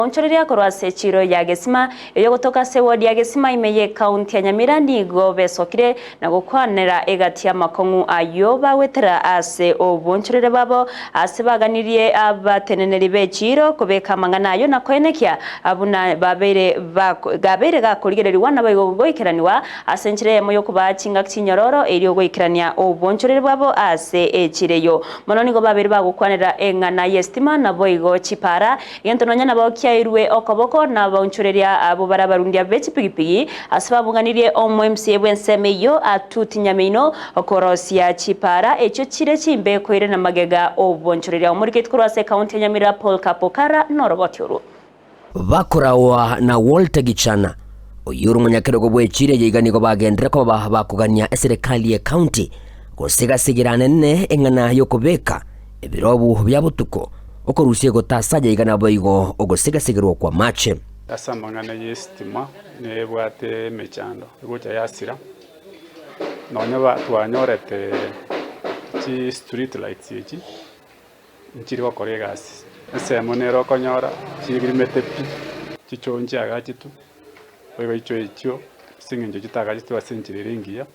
Oonchoreria korwa ase echiiro ya Gesima, eyogotoka ase ewodi ya Gesima ime y'Ekaunti ya Nyamira nigo besokire na gokwanera egati y'amakong'u ayio bagwetera ase obonchorere bwabo ase baganirie abateneneri b'echiiro kobeka amang'ana ayio na koenekia buna babeire gabeire gakorigererigwa naboigo goikeranigwa ase enchera eyemo y'okobaa chingaki chinyororo erio goikerania obonchorere bwabo ase echiiro eyio. Mono nigo babeire bagokwanera eng'ana y'esitima naboigo chipara Egento nonya nabo kiairwe okoboko nabaonchoreria abwo bare abarundia be chipigipigi, ase babunganirie omo-MCA bw'ensemo eyio atuti nyameino korosia chipara echio chire chimbe koirana magega obonchoreria. Omoriketi korwa ase ekaunti ya Nyamira Paul Kapokara noroboti orwo. Bakoraoa na Walter Gichana, oyio ore omonyakerogo bw'echiira eye iga nigo bagenderera koba bakogania eserekari y'ecounty gosiga-sigira nene eng'ana y'okobeka Ebirobu bia botuko, okorusia egotasa yaiga naboigo ogosiga-sigerwa kw'amache. Ase amang'ana y'esitima nebwate emechando egocha yasira, nonya ba twanyorete chi street lights echi, nchiri gokora egasi. Ensemo nere okonyora chirimete pi, chichoo nchiagachetwe, boigo chichoo echio ase eng'encho chitagachetwe ase enchera ere engiya.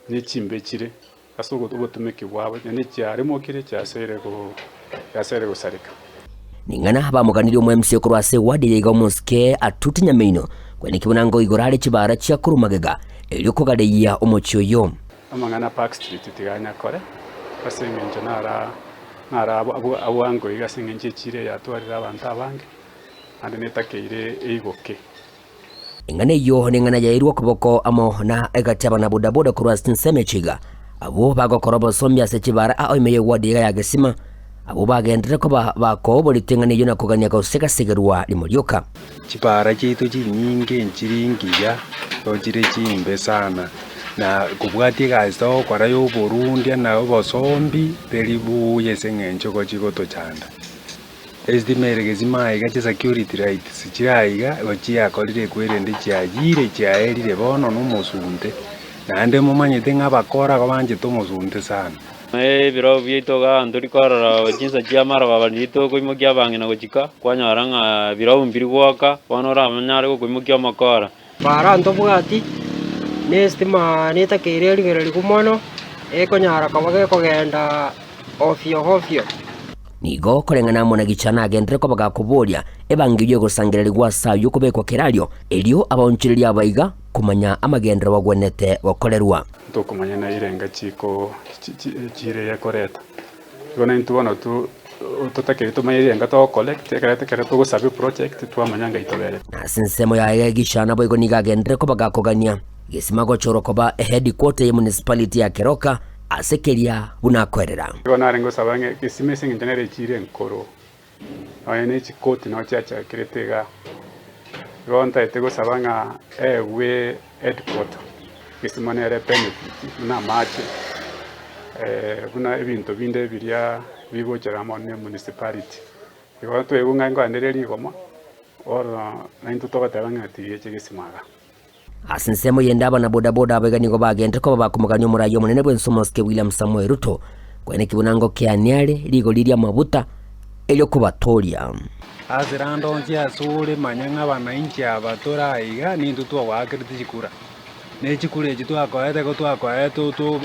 Ne chimbe chire ase obotumeki bwabo, naende chiaremokire chiasoire chiasoire gosareka. Ning'ana bamoganirie omoMCA korwa ase eward eye iga omosike Atuti Nyameino kweneki buna ngoigora are chibara chia korwa magega erio kogareyia omochie oyio. Amang'ana Park Street tiga anyakore ase eng'encho nara nara abwango iga ase eng'encho echiro eye yatwarire abanto abange naende netakeire eigoke. Eng'ana eyio neng'ana yairwe okoboko amo na egati y'abanabodaboda korwa ase chinsemo echi iga, abwo bagokora obosombi ase chibara ao ime y'eward iga ya Gesima, abwo bagenderere koba bakooborete eng'ana eyio na kogania gosegasigerwa rimo rioka. Chibara chiaito chinyinge nchiri ngiya, igo chire chimbe sana, na kobwatia egasi togokora ya oborundia na obosombi, teri buya ase eng'encho igo chigotochanda. Esitima ere gesima aiga chisecurity lights chire aiga igo chiakorire ekwerende chiayire chiaerire bono na omosunte, naende momanyete ng'a abakora igo banchete omosunte sana. Ebirobu biaito igaa ntori korora chinsa chia amarogoba riria tokoimokia abang'ina gochika, kwanyora ng'a ebirobu mbiri goaka, bono oranyare gokoimokia omokora. Bara ntobwati, na esitima netakeire erigererigwe mono, ekonyara koba gekogenda ofio ofio. Nigo koreng'ana amo na gichana agenderere koba gakoboria ebango eyio egosangererigwa ase ayio okobekwa kerario, erio abaonchoreria abaiga komanya amagenderero bagwenerete gokorerwa. Ntokomanya na irenga chiko chire ekoreta. Igo naintwe bono tu totakeire tomanye irenga togo collect ekero ekero togosaba eproject twamanya ngai toberete. Na ase ensemo yaye Elisha naboigo nigo agenderere koba gakogania gesima gochorwa koba eheadquarter ye municipality ya Keroka ase keria buna akoerera. Igo narenge gosaba ng'a egesima ase eng'encho nere echiire enkoro, nonya ne chikoti noo chiachakerete igaa. Igo ntaete gosaba ng'a eegwe headquarter, egesima nere benefit buna amache, buna ebinto binde biria bigochera amo ne municipality. Igo twaigwa ng'a nkoendereria rigoma, bono naintwe togoteba ng'a tigeche egesima igaa. Ase ensemo eyende abana bodaboda abaiga nigo bagenderete koba bakomogania omoraia omonene bw'ense omosike William Samoei Ruto, koeneki buna ngokeania are rigori ri'amabuta erio kobatooria. Ase rande onsi asore manya ng'a abanainchi aba tore aiga nintwe twagoakerete chikura, ne chikura echi twakoete igo twakoete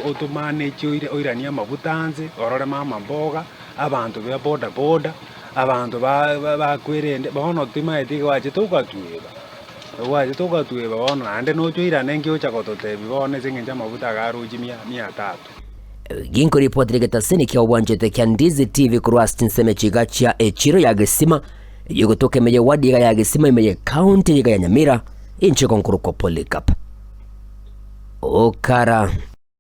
otomanage oiranie amabuta anse, orore mama mboga, abanto ba bodaboda, abanto bakwerende, bono timaeti igo gwachete ogatweba. Gwachete ogatweba bono naende noche oirane nki ocha gototebia bono ase eng'encho amabuta iga arochie mia mia tatu. Ginkoripotera egetaseni kia obwanchete kia Ndizi TV korwa ase chinsemo chiga chia echiro ya Gesima eyio egotoka ime ye ward iga ya Gesima ime ye county iga ya Nyamira inche nkorokwa Polycarp Okara.